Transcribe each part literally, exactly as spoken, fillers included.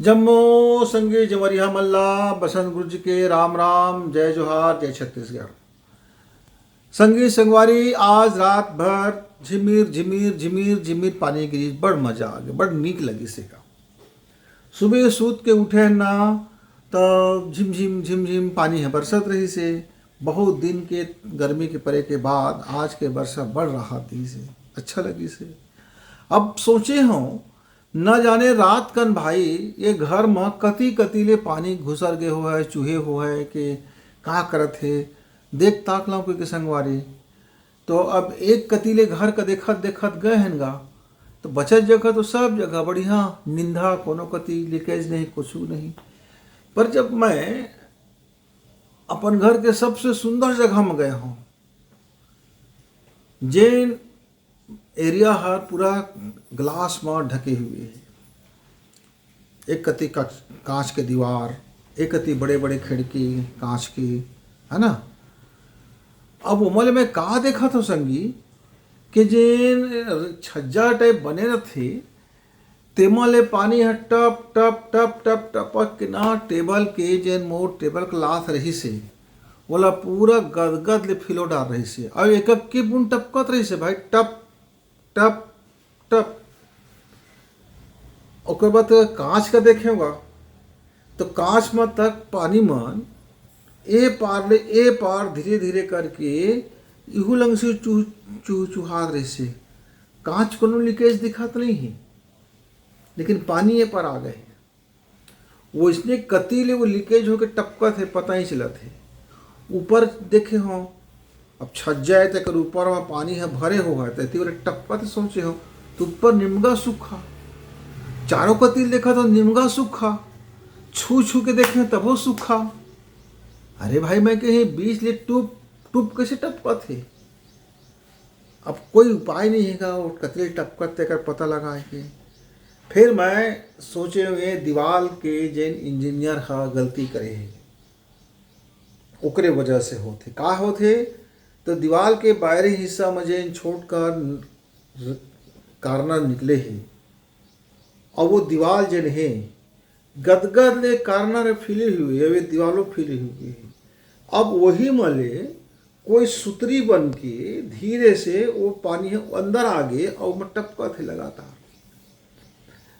जम्मो संगी जंवरिहा मन ला बसंत गुरु जी के राम राम, जय जोहार, जय छत्तीसगढ़। संगी संगवारी, आज रात भर झिमिर झिमिर झिमिर झिमिर पानी गिरिस, बड़ मजा आ गया, बड़ नीक लगिस हे का। सुबह सूत के उठे ना, त झिमझिम झिमझिम पानी ह बरसत रहिस हे। बहुत दिन के गर्मी के परे के बाद आज के बरसा बड़ राहत दिस हे, अच्छा लगिस हे। अब सोचे हूँ, न जाने रात कन भाई ये घर म कति कति ले पानी घुसर गे होहय, चुहे होहय के का करत हे, देख ताक लंव के संगवारी। तो अब एक कति ले घर का देखत देखत गए हन गा, तो बचत जगह तो सब जगह बढ़िया निंदा, कोनो कति लीकेज नहीं, कुछ नहीं। पर जब मैं अपन घर के सबसे सुंदर जगह में गए हूँ, जेन एरिया हर पूरा ग्लास म ढके हुए हे, एक कति का-, कांच के दीवार, एक कति बड़े-बड़े खिड़की कांच के, है ना। अब ओमा ले मैं का देखत हूँ संगी, कि जेन छज्जा टाइप बने रथे, तेमा ले पानी ह टप टप टप टप टपक के ना टेबल के, जेन मोर टेबल के लात रहिस हे, ओला पूरा गदगद ले फिलो डार रहिस हे। अउ एक एक बूंद टपकत रहिस हे भाई, टप टप टप। ओकर बाद कांच का देखे होगा, तो कांच म तक पानी मन ए पार ले ए पार धीरे धीरे करके इहू लंग से चुह चुह चुहात रहिस हे। कांच कोनो लीकेज दिखत नहीं हे, लेकिन पानी ए पार आ गए हे। वइसने कति ले वो लीकेज होके टपकत हे, पता ही चलत हे। ऊपर देखे हो, अब छज्जा हे, तेकर ऊपर म पानी ह भरे होहय, त एती ओला टपकत हे, सोचे हो, त ऊपर निमगा सूखा, चारों कति ले देखत हो, निमगा सूखा, छू छू के देखे हो, तभो सूखा। अरे भाई, मैं कहे, बीच ले टूप टूप कैसे टपकत हे? अब कोई उपाय नहीं हे का, वो कति ले टपकत तेकर पता लगाए के। फिर मैं सोचे, ये दीवाल के जेन इंजीनियर ह गलती करे हे, ओकरे वजह से होथे। का होथे? तो दीवाल के बाहरी हिस्सा म जेन छोट कार-, कार्नर निकले हे, अउ वो दीवाल जेन हे, गदगद ले कार्नर फिले हुए हे, अउ ये दीवालो फिले हुए हे। अब वही म ले कोई सुतरी बन के धीरे से वो पानी ह अंदर आ गे अउ ओमा टपकत हे लगातार।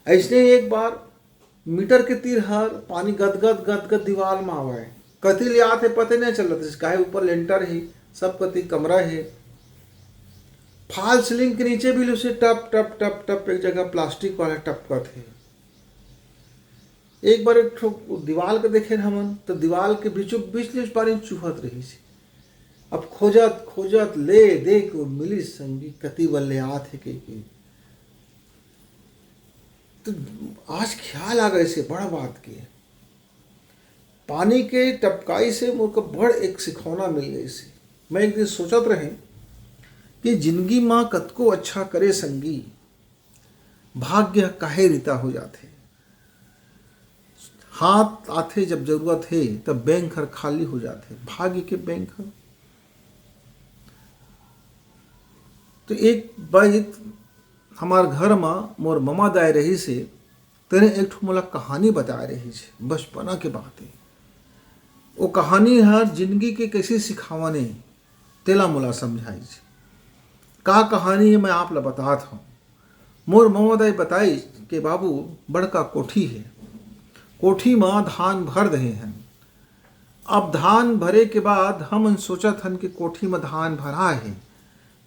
अइसने एक बार मीटर के तीर हर पानी गदगद गदगद दीवाल म आवय, कति ले आत हे पते नहीं चलत हे, काहे ऊपर लेंटर हे, सब कति कमरा हे। फाल सीलिंग के नीचे भी ले से टप टप टप टप एक जगह प्लास्टिक वाला टपकत हे। एक बार एक ठो दीवाल के देखे हमन, तो दीवाल के बीचों बीच ले पानी चुहत रहिस हे। अब खोजत खोजत ले दे के मिलिस संगी, कति बर ले आत हे के, के। तो आज ख्याल आ गए से बड़ बात के, पानी के टपकाई से मोर को बड़ एक सिखौना मिल गई से। मैं एक दिन सोचत रहे कि जिंदगी म कतको अच्छा करे संगी, भाग्य ह काहे रिता हो जाथे। हाथ आथे जब जरूरत हे, तब बैंक हर खाली हो जाथे, भाग्य के बैंक हर। तो एक बार हमार घर म मोर ममा दाई रहिस हे, तेने एक ठो मोला कहानी बताए रहिस हे, बचपना के बात हे। वो कहानी हर जिंदगी के कैसे सिखावन हे, तेला मोला समझाइस। का कहानी हे, मैं आप ला बतात हूँ। मोर ममा दाई बताइस के बाबू, बड़का कोठी हे, कोठी म धान भर दे हन। अब धान भरे के बाद हमन सोचत हन कि कोठी म धान भरा हे,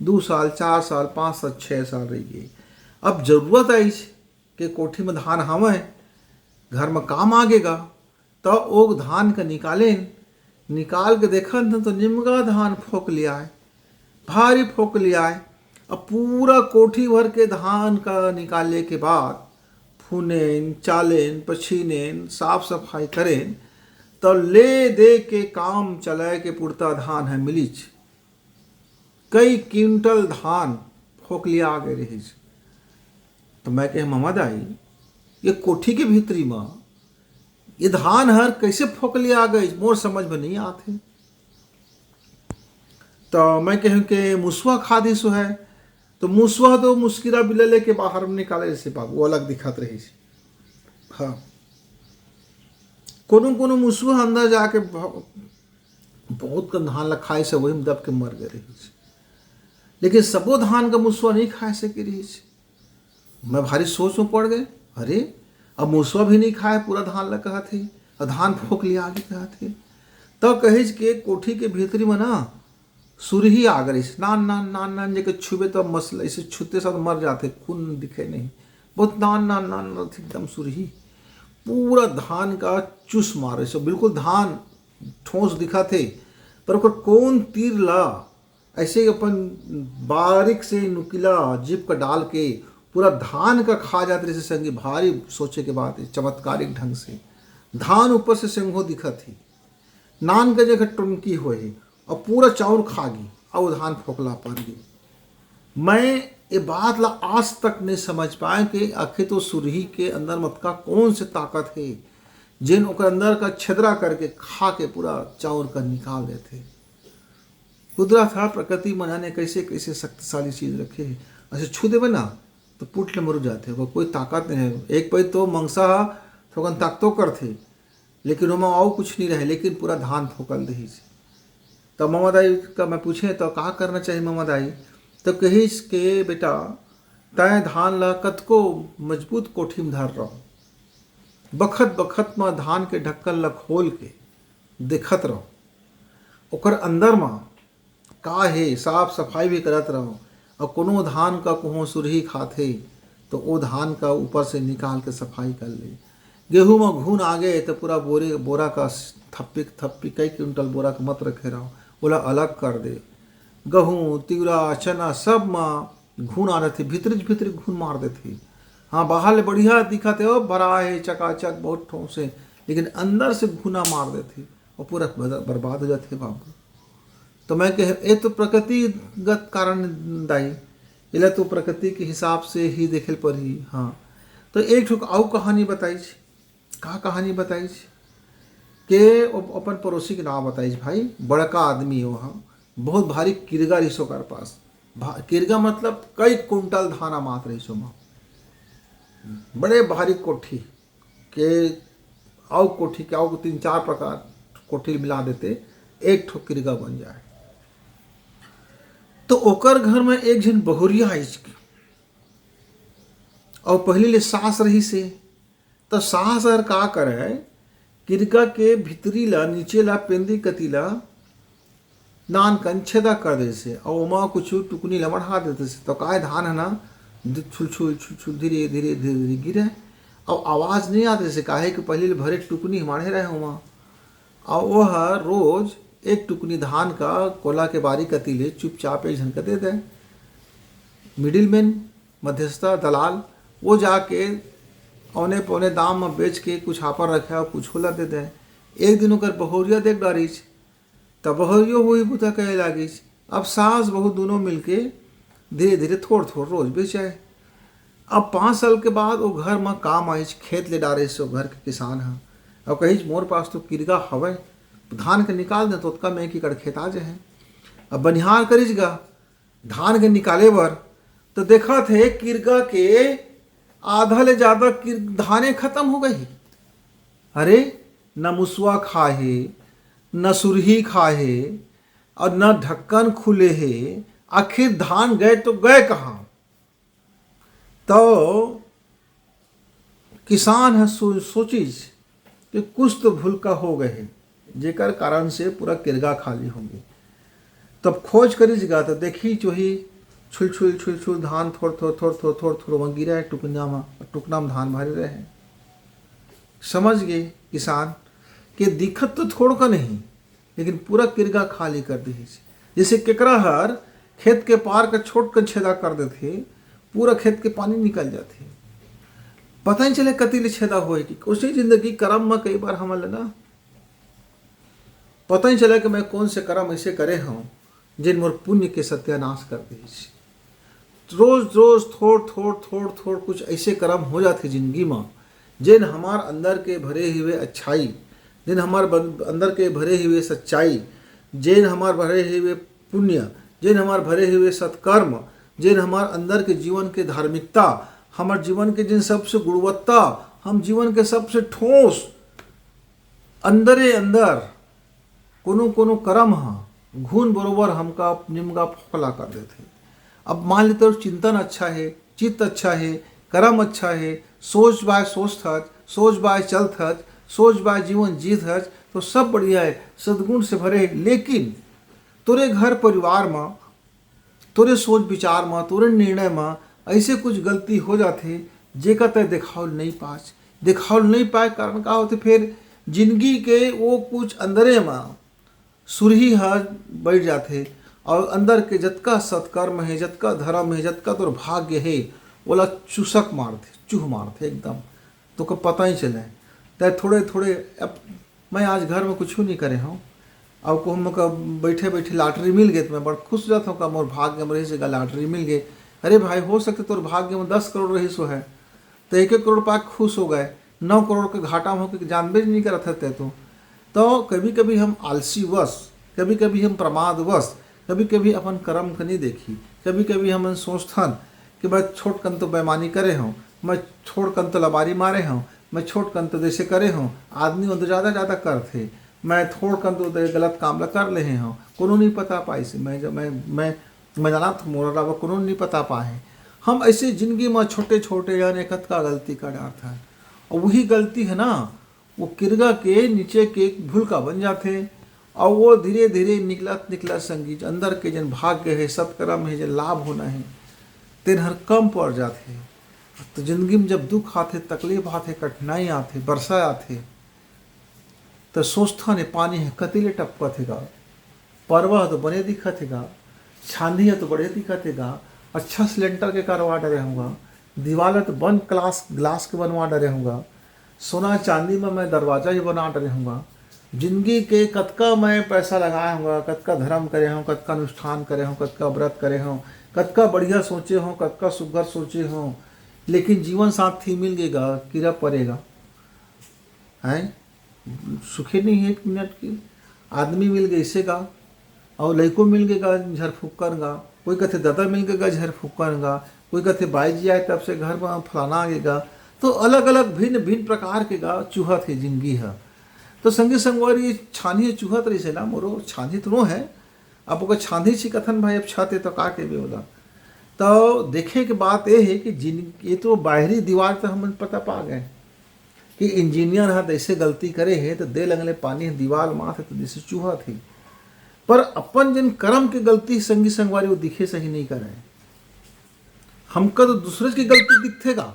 दू साल, चार साल, पाँच साल, छः साल रह गए। अब जरूरत आइस के कोठी म धान हवय, घर म काम आगे गा, त ओ धान का निकालेन, निकाल के देखन त निमगा धान फोकलियाय, भारी फोकलियाय। अब पूरा कोठी भर के धान का निकाले के बाद फुनेन, चालेन, पछीनेन, साफ सफाई करेन, त ले दे के काम चलाए के पुरता धान ह मिलिच। कई क्विंटल धान फोकलिया गे रहिस। त मैं कहे, "ममा दाई, ये कोठी के भीतरी म ये धान हर कैसे फोकलिया गे, मोर समझ में नहीं आत हे।" त मैं कहे के मुसवा खा दिस हे, त मुसवा तो मुस्किरा बिला लेके बाहर में निकाले रहिस बाबू, वो अलग दिखत रहिस। हाँ, कोनो कोनो मुसुआ अंदर जाके ब-, बहुत कन धान ला खाइस, वही में दब के मर गए रहिस। लेकिन सबो धान का मुसुआ नहीं खा सके रहिस। मैं भारी सोच में पड़ गए। अरे, अब मुसुआ भी नहीं खाए, पूरा धान ला कहत हे, और धान फोक लिया आगे कहत हे। तब कहिस के कोठी के भीतरी में ना सुरही आ गइस, नान नान नान नान, जेके छुबे तो मसल ऐसे छूते साथ मर जाते, खून दिखे नहीं, बहुत नान नान नान नान, एकदम सुरही, पूरा धान का चूस मारे से, बिल्कुल धान ठोस दिखा थे, पर ओकर कौन तीर ला ऐसे अपन बारीक से नुकीला जीभ का डाल के पूरा धान का खा जात रहिस संगी। भारी सोचे के बात है, चमत्कारिक ढंग से धान ऊपर से सेंगो दिखत ही, नान का जगह टुनकी होए हे और पूरा चाउर खा गी और धान फोकला पर गी। मैं ये बात ला आज तक नहीं समझ पाए कि आखिर तो सुरही के अंदर मत का कौन से ताकत है, जिन ओकर अंदर का छिद्रा करके खा के पूरा चाउर का निकाल देते। कुदरत हा, प्रकृति मा जाने कैसे कैसे शक्तिशाली चीज रखे है। ऐसे छू देवे ना तो पुट ले मरु जाते, ओकर कोई ताकत नहीं है। एक पै तो मंगसा हा थोकन ताकतो करथे, लेकिन ओमा अउ कुछ नहीं रहे, लेकिन पूरा धान फोकल देहिस। तब ममा दाई का मैं पूछे तो का करना चाहिए ममा दाई, तो कहिस के बेटा, तय धान ला कतको मजबूत कोठी में धर रहो, बखत बखत में धान के ढक्कन ला खोल के देखत रहो, ओकर अंदर में का हे, साफ सफाई भी करत रहो। और कोनो धान का कोहो सुरही खाथे तो ओ धान का ऊपर से निकाल के सफाई कर ले। गेहूं में घुन आ गए तो पूरा बोरे बोरा का थप्पी थप्पी कई क्विंटल बोरा का मत रखे रहो, ओला अलग कर दे। गहूं, तिवरा, चना सब में घुन आ जाथे, भीतरी भीतरी घुन मार देथे। हाँ, बाहर ले बढ़िया दिखत हे, ओ भरा हे चकाचक, बहुत ठोस हे, लेकिन अंदर से घुना मार देथे और पूरा बद-, बर्बाद हो जाथे बाबू। तो मैं कहे, ये तो प्रकृतिगत कारण दाई, एला तो प्रकृति के हिसाब से ही देखे ल परही। हाँ, तो एक ठो अउ कहानी बताइस। का कहानी बताइस के ओ अपन पड़ोसी के नाम बताइस, भाई, बड़का आदमी हो, हाँ, बहुत भारी किरगा रहिस ओकर पास। भा-, किरगा मतलब कई कुंटल धान अमात रहिस ओमा, बड़े भारी कोठी के, अउ कोठी के, अउ तीन चार प्रकार कोठी मिला देते, एक ठो किरगा बन जाए। तो ओकर घर में एक झन बहुरिया आइस, अउ पहली ले सास रहिस हे, तो सास हर का करे, किरगा के भीतरी ला, नीचे ला, पेंदी कती ला नान कन छेदा कर देथे, अउ ओमा कुछ टुकनी ला मढ़ा देथे। तो काय धान है ना, दि-, छुलछुल छुलछुल धीरे धीरे धीरे धीरे गिरे, अउ आवाज नहीं आते से, काहे कि पहले ले भरे टुकनी माढ़े रहे ओमा। अउ वो हर रोज एक टुकनी धान का कोला के बारी कती ले चुपचाप एक झन का दे दे। मिडिलमैन, मध्यस्थता, दलाल, वो जाके औने पौने दाम में बेच के कुछ हापर रखे और कुछ होला दे दे। एक दिन ओकर बहुरिया देख डारिस, तब बहुरियो वही बुता कहे लागिस। अब सास बहू दोनों मिलके धीरे धीरे थोड़ थोड़ रोज बेचाए। अब पाँच साल के बाद वो घर में काम आइस, खेत ले डारिस वो घर के किसान ह। अब कहिस, "मोर पास तो किरगा हवय, धान के निकाल दे, तो ओतका में एक एकड़ खेत आ जाए।" अब बनिहार करिस गा धान के निकाले बर, तो देखत हे किरगा के आधा ले ज्यादा किर-, धाने खत्म हो गई। अरे, न मुसवा खा हे, न सुरही खा हे, और न ढक्कन खुले हे। आखिर धान गए तो गए कहाँ? तो किसान ह सो-, सोचिस कि कुछ तो भूलका हो गए हे, जेकर कारण से पूरा किरगा खाली होगे। तब खोज करिस गा, तो देखिस वही छुल छुल छुल छुल धान थोड़ थोड़ थोड़ थोड़ थोड़ थोड़ वहाँ गिरा है टुकना में, टुकना में धान भरे रहे। समझ गए किसान कि दिक्कत तो थोड़ का नहीं, लेकिन पूरा किरगा खाली कर दिस। जैसे केकरा हर खेत के पार का छोट कन छेदा कर देथे, पूरा खेत के पानी निकल जाथे, पता नहीं चले कति ले छेदा होए। कि उसी जिंदगी करम में कई बार हमन ला ना पता नहीं चला कि मैं कौन से करम ऐसे करे हूँ, जिन मोर पुण्य के सत्यानाश कर दिस। रोज रोज थोड़ थोड़ थोड़ थोड़ कुछ ऐसे करम हो जाथे जिंदगी में, जेन हमार अंदर के भरे हुए अच्छाई, जेन हमार बन-, अंदर के भरे हुए सच्चाई, जेन हमार भरे हुए पुण्य, जेन हमार भरे हुए सत्कर्म, जेन हमार अंदर के जीवन के धार्मिकता, हमार जीवन के जिन सबसे गुणवत्ता, हम जीवन के सबसे ठोस अंदरे अंदर कोनो कोनो करम ह घुन बरोबर हमका निमगा फोकला कर देथे। अब मान ले तोर चिंतन अच्छा हे, चित्त अच्छा हे, करम अच्छा हे, सोच बाय सोचथच, सोच बाय चलथच, सोच बाय जीवन जीथच, तो सब बढ़िया हे, सद्गुण से भरे हे। लेकिन तोरे घर परिवार म, तोरे सोच विचार म, तोरे निर्णय म ऐसे कुछ गलती हो जाथे, जेकर तय देखाव नहीं पाच। देखाव नहीं पाए कारण का होथे? फिर जिंदगी के वो कुछ अंदरे म सुरही ह बैठ जाथे और अंदर के जतका सत्कर्म हे, जतका धर्म हे, जतका तोर भाग्य हे, ओला चूसक मारथे, चूह मारथे एकदम, तोके पता ही चले। तय थोड़े थोड़े, अब मैं आज घर में कुछ नहीं करे हूँ, अब कहूँ मोका बैठे बैठे lottery मिल गए तो मैं बड़ खुश हो जाता हूँ, का मोर भाग्य में रही से lottery मिल गए। अरे भाई, हो सकते तोर भाग्य में दस करोड़ रही सो है, तो एक एक करोड़ पाके खुश हो गए, नौ करोड़ के घाटा में होके जानबे नहीं करत है तै तो। तो कभी कभी हम आलसी वश, कभी कभी हम प्रमाद वश, कभी कभी अपन कर्म के नहीं देखी, कभी कभी हमन सोचथन कि मैं छोट कन तो बेमानी करे हूँ, मैं छोट कन तो लबारी मारे हूँ, मैं छोट कन तो जैसे करे हूँ, आदमी मन तो ज़्यादा ज़्यादा करथे, मैं थोड़ कन तो दे गलत काम ला कर लेहे हूँ, कोनो नहीं पता पाइस, मैं मैं मैं मैं जाना तो मोर अलावा कोनो नहीं पता पाए। हम ऐसे जिंदगी में छोटे छोटे जाने कतका गलती कर डारथन, और वही गलती है ना, वो किरगा के नीचे के एक भुलका बन जाथे, और वो धीरे धीरे निकलत निकलत संगी अंदर के जन भाग्य है, सत्कर्म है, जन लाभ होना है, तेन हर कम पड़ जाथे। तो जिंदगी में जब दुख आथे, तकलीफ आथे, कठिनाई आथे, बरसा आथे, तो सोचथन ए पानी है कति ले टपकत हे गा, परवा तो बने दिखत हे गा, छांदी है तो बड़े दिखत हे गा, अच्छा से लेंटर के करवा डरे हूँ गा, दीवाल है तो बन ग्लास ग्लास के बनवा डरे हूँ गा, सोना चांदी में मैं दरवाजा ही बना डरे हूँ गा। जिंदगी के कतका मैं पैसा लगाए हूँ गा, कतका धर्म करे हूँ, कतका अनुष्ठान करे हूँ, कतका व्रत करे हूँ, कतका बढ़िया सोचे हूँ, कतका सुघर सोचे हूँ, लेकिन जीवन साथी मिल गए गा, किरा परेगा। हैं, सुखे नहीं है एक मिनट की। आदमी मिल गए इसे गा, और लइको मिल गए गा झरफुक्कन गा, कोई कथे दादा मिल गए गा झरफुक्कन गा, कोई कथे बाई जी आए तब से घर में फलाना आ गए गा। तो अलग अलग भिन्न भिन्न प्रकार के गा चूहा थे जिंदगी है। तो संगी संगवारी, ये छानी चूहा तो रही से ना मोरो, छानी तो नो है। अब ओकर छानी सी कथन भाई, अब छाते तो का कहबे ओला। तो देखे के बात ये है कि जिन, ये तो बाहरी दीवार तो हमन पता पा गए कि इंजीनियर हा जैसे गलती करे है तो दे लगले पानी दीवार माथे तो जैसे चूहा थी, पर अपन जिन कर्म के गलती संगी संगवारी वो दिखे सही नहीं करे। हमका तो दूसरे की गलती दिखथेगा,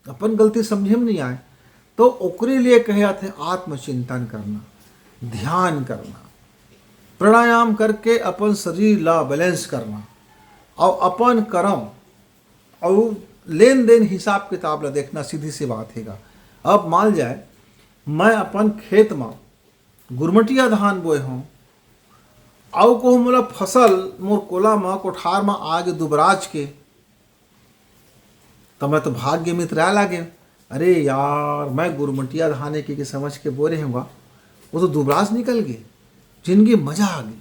अपन गलती समझे में नहीं आए। तो ओकरे लिए कहे जाथे आत्मचिंतन करना, ध्यान करना, प्राणायाम करके अपन शरीर ला बैलेंस करना, और अपन कर्म और लेन देन हिसाब किताब ला देखना, सीधी सी बात हेगा। अब मान जाए मैं अपन खेत में गुरमटिया धान बोए हूँ, अउ कहूँ मोला फसल मोर कोला म कोठार म आगे दुबराज के, त मैं तो भाग्य मित्र आए लागे। अरे यार, मैं गुरमटिया धान के, के समझ के बोरे हूँगा, वो तो दुबराज निकल गए, जिंदगी मजा आ गई।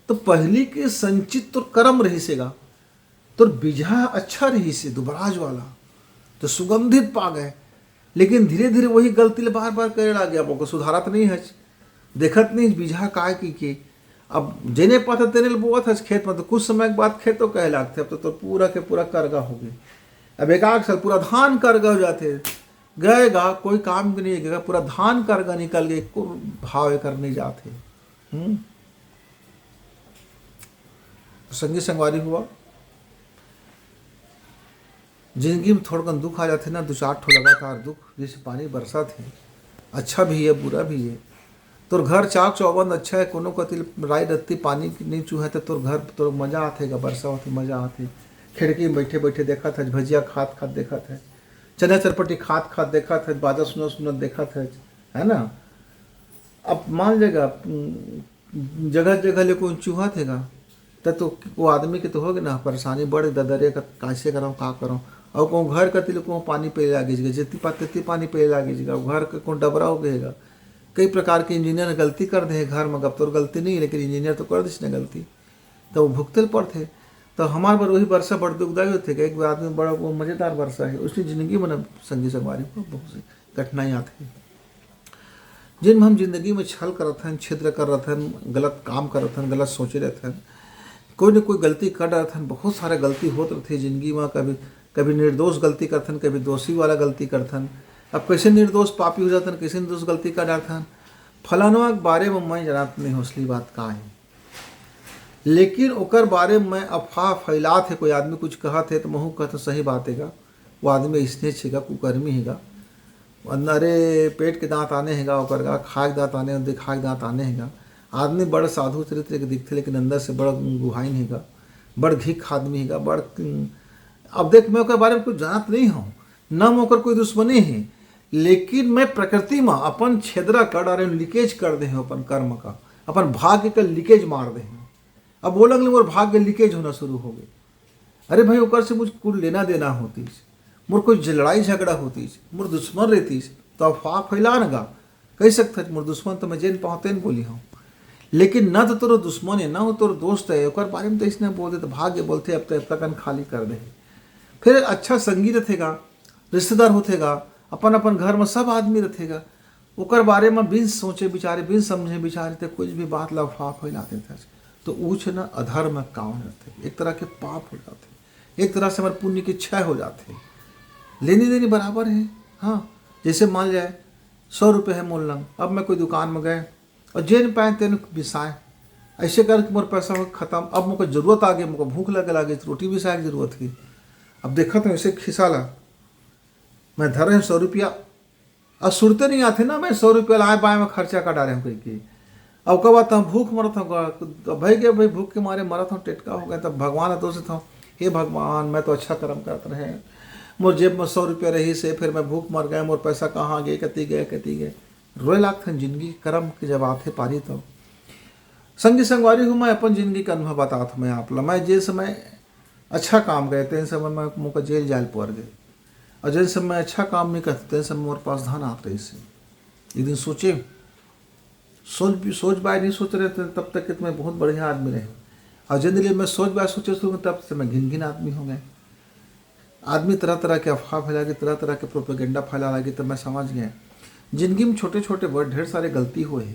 तो पहली के संचित तोर कर्म रहिसेगा, तोर बीजहा अच्छा रहिसे दुबराज वाला, तो सुगंधित पा गए, लेकिन धीरे धीरे वही गलती ले बार बार करे लागे। अब ओकर सुधारत नहीं हच, देखत नहीं बीजहा काय की के। अब जेने पाता तेने ले बोवत हच खेत में, तो कुछ समय के बाद खेतो कहे लागथे, अब तो तोर पूरा के पूरा करगा हो गए। अब एक आध साल पूरा धान करगा हो जाथे, गएगा कोई काम के नहीं, गएगा पूरा धान करगा निकल गए, को भाव एकर नहीं जाथे। हम्म। तो संगी संगवारी हुआ, जिंदगी में थोड़कन दुख आ जाथे ना, दो चार ठो लगातार दुख, जैसे पानी बरसत हे, अच्छा भी है बुरा भी है। तोर घर चाक चौबंद अच्छा है, कोनो कति राई रत्ती पानी नहीं चूहे तो तोर घर तोर मजा आथे गा, बरसा होथे मजा आथे। खिड़की में बैठे बैठे देखत है, भजिया खात खात देखत है, चना चरपटी खात खात देखत है, बाजा सुनत सुनत देखत है, है ना। अब मान लेगा, जगह जगह ले कोई चूहत हे गा, त तो वो आदमी के तो होगे ना परेशानी, बड़े ददरे का कैसे करऊँ, का करऊँ। और कहूँ घर कति ले कहूँ पानी पहले लागे जगह, जेती पा तेती पानी पहले लागे जगह, घर के कहूँ डबरा हो गए गा। कई प्रकार के इंजीनियर ने गलती कर दे घर में, अब तोर गलती नहीं, लेकिन इंजीनियर तो कर दिस ना गलती, तो वो भुगते ल पड़थे। तो हमार बर वही वर्षा बड़ दुखदाई होथे कि एक आदमी बड़ा वो मजेदार वर्षा है, उसकी जिंदगी में ना संगी संगवारी को बहुत सी कठिनाई आती है। जिन हम जिंदगी में छल करत हन, छिद्र करत हन, गलत काम करत हन, गलत सोचे रहत हन, कोई न कोई गलती कर डारत हन। बहुत सारा गलती होत रहिथे जिंदगी में। कभी कभी निर्दोष गलती करथन, कभी दोषी वाला गलती करथन। अब कैसे निर्दोष पापी हो जाथन, कैसे निर्दोष गलती कर डारथन? फलानवा के बारे में मैं जानत नहीं हूँ असली बात का है, लेकिन ओकर बारे में अफवाह फैलात हे। कोई आदमी कुछ कहत हे तो महू कहत हूँ, सही बात हेगा, वो आदमी ऐसने छेगा, कुकर्मी हेगा, अंदरे पेट के दांत आने हेगा, ओकर का खाए के दांत आने, दिखाए के दांत आने हेगा। आदमी बड़ साधु चरित्र के दिखथे, लेकिन अंदर से बड़ गुहाइन हेगा, बड़ घिख आदमी हेगा, बड़ अब देख, मैं ओकर बारे में कुछ जानत नहीं हूँ, न मैं ओकर कोई दुश्मनी है, लेकिन मैं प्रकृति में अपन छेदरा कर डारे हूँ, लीकेज कर दे हूँ अपन कर्म का, अपन भाग्य का लीकेज मार दे हूँ। अब वो लगले मोर भाग्य लीकेज होना शुरू हो गई। अरे भाई, ओकर से मुझ कुछ लेना देना होतीस, मोर कोई झ-, लड़ाई झगड़ा होतीस, मोर दुश्मन रहतीस, तो अफवाह फैला न गा, कह सकत हस, मोर दुश्मन तो मैं जेन पाहूँ तेन बोली हूँ। लेकिन न तो तोर दुश्मन है, न वो तोर दोस्त है, ओकर बारे में तो इसने बोल दे तो भाग्य बोलथे, अब तो अब तक खाली कर दे। फिर अच्छा संगी रथेगा, रिश्तेदार होथेगा, अपन अपन घर में सब आदमी रथेगा, ओकर बारे में बिन सोचे विचारे, बिन समझे विचारे ते कुछ भी बात ला अफवाह फैला देथे। तो ऊ छे ना अधर्म काम रहथे, एक तरह के पाप हो जाथे, एक तरह से हमारे पुण्य के क्षय हो जाथे। लेनी देनी बराबर है। हाँ, जैसे मान जाए सौ रुपये है मोर लंग, अब मैं कोई दुकान में गए और जेन पाए तेन बिसाए, ऐसे करके मोर पैसा हो खत्म। अब मोके जरूरत आ गई, मोके भूख लगे लागे, रोटी बिसाए के जरूरत है। अब देखत हूँ ऐसे खिसा ला, मैं धरे हूँ सौ रुपया, अब सुरते नहीं आथे ना, मैं सौ रुपया लाए बाएं में खर्चा कर डारे हूँ कह के। अब ओकर बाद तो हम भूख मरत हूँ, तो भाई के भाई भूख के मारे मरत हूँ, टेटका हो गए, तब भगवान ला दोष देत हूँ, हे भगवान, मैं तो अच्छा कर्म करत रहे, मोर जेब में सौ रुपया रहिस हे, फिर मैं भूख मर गए, मोर पैसा कहाँ गए, कती गए, कती गए। रोए लागथन जिंदगी के कर्म के जब आथे पारी तो। संगी संगवारी हो, मैं अपन जिंदगी के अनुभव बतात हूँ मैं आप ला। मैं जे समय अच्छा काम करे, तेन समय मैं मोका जेल जाए ल पर गए, और जेन समय मैं अच्छा काम नहीं करते, तेन समय मोर पास धन आत रहिस हे। एक दिन सोचे, सोच भी, सोच बाय नहीं सोच रहे थे, तब तक कि मैं बहुत बढ़िया आदमी रहे, और जेन दिन ले मैं सोच बाय सोचे शुरू, तब से मैं घिन घिन आदमी हो गए। आदमी तरह तरह के अफवाह फैला के, तरह तरह के प्रोपेगेंडा फैला लगे, तब मैं समझ गए, जिंदगी में छोटे छोटे बड़ ढेर सारे गलती होए हे,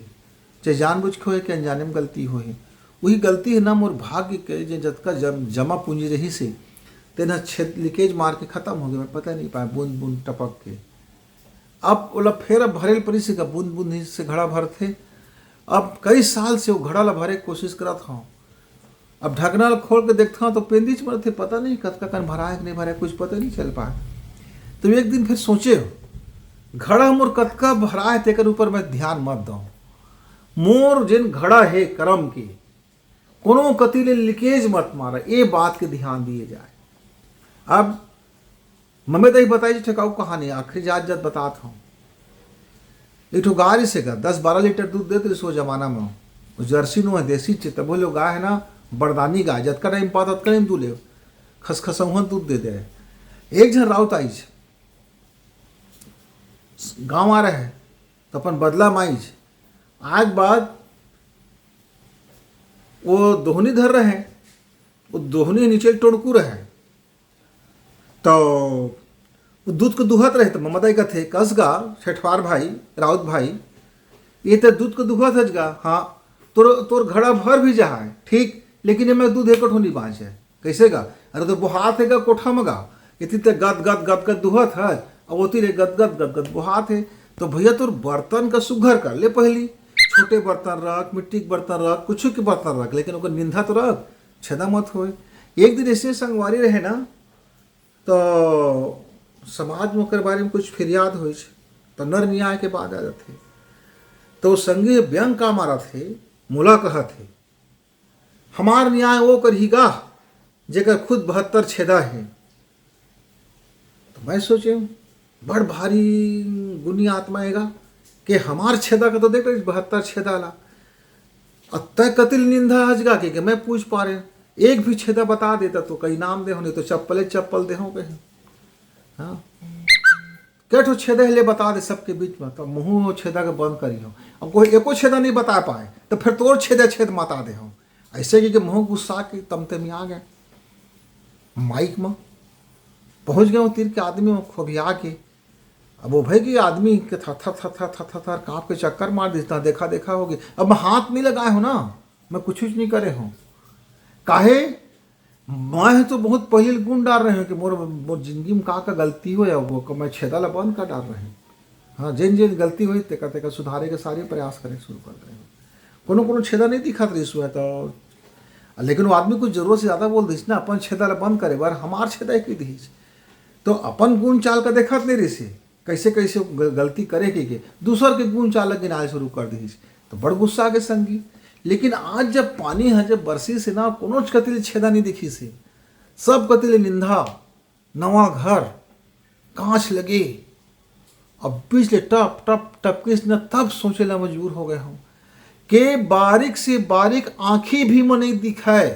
चाहे जानबूझ के होए कि अनजाने में गलती होए हे। वही गलती है ना मोर भाग्य के, जे जतका जम, जमा पूंजी रहिस हे, तेन ह छेद लीकेज मार के खत्म हो गए, मैं पता नहीं पाए, बूंद बूंद टपक के। अब ओला फेर अब भरे ल परिस हे, बूंद बूंद ही से घड़ा भरथे। अब कई साल से वो घड़ा ला भरे के कोशिश करत हूँ। अब ढकना ला खोल के देखता हूँ तो पेंदीच मरथे, पता नहीं कतका कन भरा है कि नहीं भरा है, कुछ पता नहीं चल पाए। तो एक दिन फिर सोचे, घड़ा मोर कतका भरा है, तेकर ऊपर मैं ध्यान मत दऊँ। मोर जेन घड़ा हे करम के, कोनो कति ले लीकेज मत मारा, ये बात के ध्यान दिए जाए। अब मम्मी तो ही बताई जी ठेकाऊ कहानी, आखिरी जात जात बतात हूँ। एक ठो गाय रिस हे गा, दस बारह लीटर दूध देत रिस ओ जमाना में। वो जर्सी नो है, देसी चे, तभो ले गाय है ना, बरदानी गाय, जतका टाइम पात, ततका टाइम दूले, खसखसौहन दूध दे दे। एक झन राउत आइज, गाँव आ रहे, तो अपन बदला माइज। आज बाद वो दोहनी धर रहे, वो दोहनी नीचे टोड़कू रहे, तो वो दूध को दुहत रहे, तो ममताई कथे, "कस गा, ठेठवार भाई, राउत भाई, ये तो दूध को दुहत हज गा, हाँ, तोर, तोर घड़ा भर भी जहा है, ठीक, लेकिन ये मैं दूध एको ठो नहीं बाँचे है।" "कैसे गा?" "अरे तो बोहात है गा कोठा में गा, इतनी ते गद गद गद गद दुहत है, और ओती ले गद गद गद गद बोहात है।" "तो भैया तोर बर्तन का सुघर कर ले पहली, छोटे बर्तन रख, मिट्टी के बर्तन रख, कुछ के बर्तन रख, लेकिन ओकर निंदा तो रख, छेदा मत होए।" एक दिन ऐसे संगवारी रहे ना, तो समाज में ओकर बारे में कुछ फिरियाद होइस, तो नर नियाय के बात आ जाथे। तो संगी व्यंग का मारत हे, मोला कहत हे, "हमार नियाय वो करही गा, जेकर खुद बहत्तर छेदा हे।" तो मैं सोचे, बड़ भारी गुनी आत्मा हेगा, कि हमार छेदा का तो देख रही बहत्तर छेदा ला, अउ तय कतिल निंदा हज गा के, कि मैं पूछ पा रहे, एक भी छेदा बता देता तो कई नाम दे हो, नहीं तो चप्पले चप्पल दे हो कहे। हाँ, कै ठो छेदा है ले बता दे सबके बीच में, तो मुँह छेदा के बंद करी हो। अब कोई एको छेदा नहीं बता पाए, तो फिर तोर छेदा छेद मता दे हो। ऐसे कि, कि मुँह गुस्सा के तमते में आ गए, माइक में पहुँच गए, तीर के आदमी में खोबिया के, अब वो भाई कि आदमी के थर थर थर थर थर थर थर कांप के चक्कर मार दिस, तहाँ देखा देखा होगे। अब मैं हाथ नहीं लगाए हूँ ना, मैं कुछ नहीं करे हूँ। काहे? मैं तो बहुत पहले गुण डार रहे हूँ कि मोर मोर जिंदगी में का का गलती हो या वो मैं छेदा ला बंद कर डार रहे हूँ। हाँ, जेन जेन गलती हुई तेका तेका सुधारे के सारे प्रयास करे शुरू कर रहे हूँ। कोनो कोनो छेदा नहीं दिखत रहिस हुआ तो, लेकिन वो आदमी कुछ जरूरत से ज्यादा बोल दिस ना, अपन छेदा ला बंद करे बर हमार छेदा ही कह दिस। तो अपन गुण चाल का देखत नहीं रहिस, कैसे कैसे ग-, गलती करे के, के दूसर के गुण चाल ला गिनाए शुरू कर दिस। तो बड़ गुस्सा आगे संगी। लेकिन आज जब पानी है, जब बरसी से ना, कोनो कति ले छेदा नहीं दिखिस, सब कति ले निंदा, नवा घर, कांच लगे, अब बीच ले टप टप टपकिस न, तब सोचे ला मजबूर हो गए हूँ के बारीक से बारीक आंखी भी म नहीं दिखाए,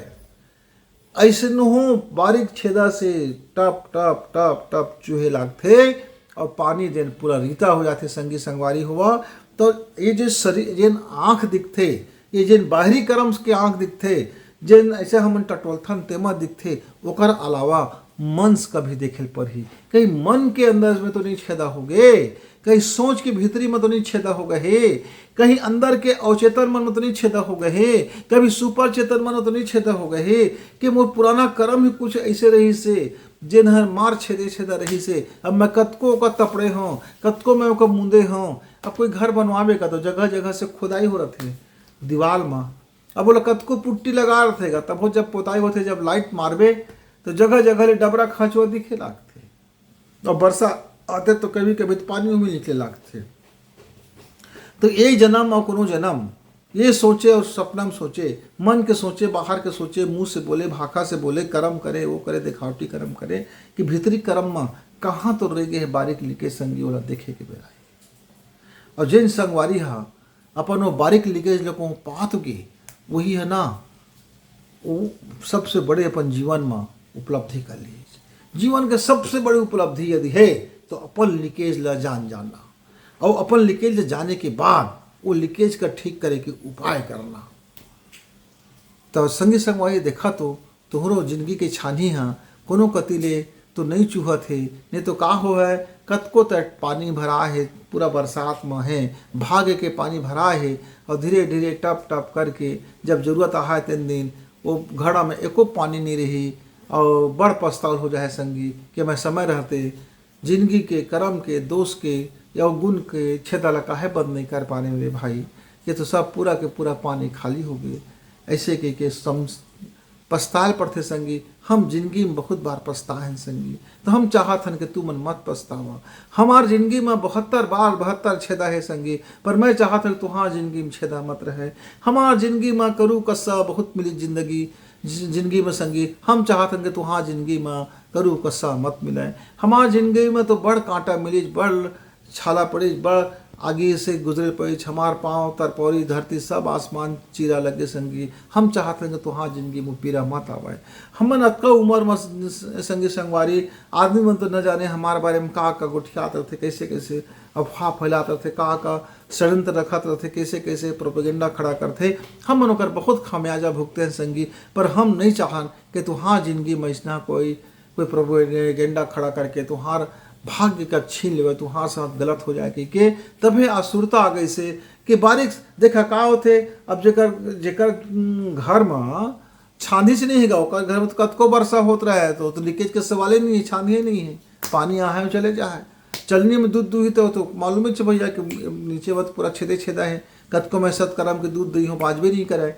ऐसे नो बारीक छेदा से टप टप टप टप चूहे लागथे। और पानी जेन पूरा रीता हो जाथे संगी संगवारी हुआ। तो ये जो शरीर जेन आंख दिखथे, ये जेन बाहरी कर्म के आंख दिखथे, जेन ऐसे हमन टटोलथन तेमा दिखथे, ओकर अलावा मन से कभी देखे ल परही। कहीं मन के अंदर में तो नहीं छेदा हो गए, कहीं सोच के भीतरी में तो नहीं छेदा हो गए हे, कहीं अंदर के अवचेतन मन में तो नहीं छेदा हो गए हे, कभी सुपर चेतन मन में तो नहीं छेदा हो गए हे कि मोर पुराना कर्म ही कुछ ऐसे रहिस हे जेन हर मार छेदे छेदा रहिस हे। अब मैं कतको ओकर तपड़े हों, कतको मैं ओकर मुंदे हों। अब कोई घर बनवावे का तो जगह जगह से खुदाई हो रथे दीवाल में, अब ओला कतको पुट्टी लगा रथे गा, तभो जब पोताई होथे, जब लाइट मारबे तो जगह जगह ले डबरा खंचवा दिखे लागथे। और बरसा आथे तो कभी कभी तो पानी उमी निकले लागथे। तो एक जन्म और कोनो जन्म ये सोचे और सपना में सोचे, मन के सोचे, बाहर के सोचे, मुंह से बोले, भाखा से बोले, कर्म करे, वो करे, देखावटी कर्म करे कि भीतरी कर्म में कहाँ तो रह गए हे बारीक लिखे संगी, ओला देखे के बेरा हे। और जेन संगवारी हा अपन वो बारीक लिखे ल कहूँ पात के, वही है ना, वो सबसे बड़े अपन जीवन में उपलब्धि कर लिए। जीवन के सबसे बड़ी उपलब्धि यदि है तो अपन लीकेज ला जान जाना, और अपन लीकेज ला जाने के बाद वो लीकेज का ठीक करे के उपाय करना। तो संगी संगवारी देखा तो तोहरो जिंदगी के छानी हा कोनो कति ले तो नहीं चूहत हे, नहीं तो का हो है, कतको तट पानी भरा हे, पूरा बरसात में है, भागे के पानी भरा हे, और धीरे धीरे टप टप करके जब जरूरत आहा तेन दिन वो घड़ा में एको पानी नहीं रही, और बड़ पछतावल हो जाए संगी कि मैं समय रहते जिंदगी के, कर्म के, दोष के या गुण के छेदा ला काहे बंद नहीं कर पाने रे भाई। ये तो सब पूरा के पूरा पानी खाली हो गए। ऐसे के, के सम-, पछताल पड़थे संगी। हम जिंदगी में बहुत बार पछताए हैं संगी, तो हम चाहत हन कि तू मन मत पछतावा। हमार जिंदगी में बहत्तर बार बहत्तर छेदा है संगी, पर मैं चाहत हन कि तुहार जिंदगी में छेदा मत रहे। हमार जिंदगी में करू कस्सा बहुत मिली जिंदगी, जि-, जिंदगी में संगी, हम चाहत हन कि तुहार जिंदगी में करू कस्सा मत मिले। हमार जिंदगी में तो बड़ कांटा मिलिस, बड़ छाला पड़िस, बड़ आगी से गुजरे पड़िस, हमार पाँव, तरपौरी, धरती, सब आसमान चीरा लगे संगी। हम चाहत हन कि तुहार जिंदगी में पीरा मत आवे। हमन अतका उम्र में स-, संगी संगवारी, आदमी मन तो न जाने हमार बारे में का का गोठियात रथे, कैसे कैसे अफवाह फैलात रथे, का का षड्यंत्र रखत रथे, कैसे कैसे प्रोपेगेंडा खड़ा करथे। हमन ओकर बहुत खामियाजा भुगते हैं संगी, पर हम नहीं चाहन कि तुहार जिंदगी में ऐसना कोई कोई प्रोपेगेंडा खड़ा करके तुहार भाग्य का छीन लेवे, तुहार साथ गलत हो जाए कहिके। तभे आज सुरता आ गई से कि बारीक देखा का होथे। अब जेकर, जेकर, उम, घर में छांदी से नहीं हैगा, ओकर घर में तो कतको बरसा होत रहे तो, तो लीकेज के सवाले नहीं है, छांदी नहीं है, पानी आहे चले जाए। चलनी में दूध दूही तो, तो मालूम है भैया कि नीचे वत पूरा छेदे छेदा है, कतको मैं सतकर्म के दूध दही हो बाजबे नहीं करे।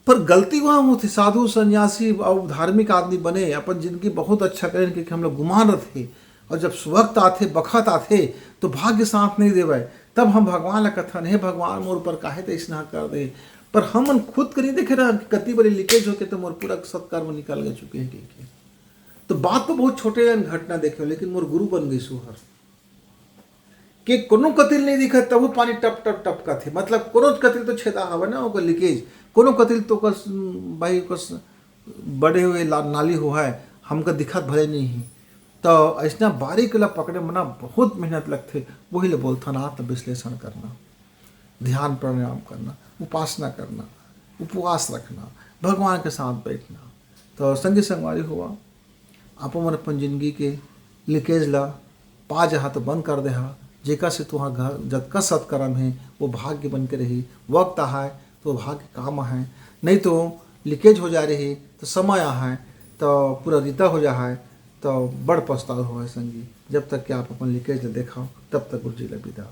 पर गलती वहाँ होथे, साधु, सन्यासी अउ धार्मिक आदमी बने, अपन जिंदगी बहुत अच्छा करेन, क्योंकि हम लोग गुमान रथे। और जब वक्त आथे, बखत आथे, तो भाग्य साथ नहीं देवय। तब हम भगवान ला कथन, "हे भगवान, मोर ऊपर काहे तइसना कर दे?" पर हमन खुद के नहीं देखे रहन कि कति बड़ी लीकेज होके तो मोर पूरा सत्कर्म निकल गए चुके हैं कहिके। तो बात तो बहुत छोटे अन घटना देखे हो, लेकिन मोर गुरु बन गई सुहर। के कोनो कतिल नहीं दिखत, तभो पानी टप टप टपकत हे। मतलब कोनो कतिल तो छेदा हवे ना, ओकर लीकेज, कोनो कतिल तो ओकर स-, भाई ओकर स-, बड़े हुए ला-, नाली हो है, हमका दिखत भले नहीं है। तो ऐसना बारीक ला पकड़े में ना बहुत मेहनत लगथे, वही ले बोलथन आत्म विश्लेषण करना, ध्यान प्राणायाम करना, उपासना करना, उपवास रखना, भगवान के साथ बैठना। तो संगी संगवारी हुआ, आप मन अपन जिंदगी के लीकेज ला पा जहाँ तो बंद कर दे हा, जेकर से तुहा घर जतका सत्कर्म हे वो भाग्य बन के रही। वक्त आहाय तो भाग्य काम आहाय, नहीं तो लीकेज हो जा रही तो समय आहाय तो पूरा रीता हो जाहाय तो बड़ पछतावा होय संगी। जब तक कि आप अपन लीकेज ल देखव तब तक गुरुजी ल विदा।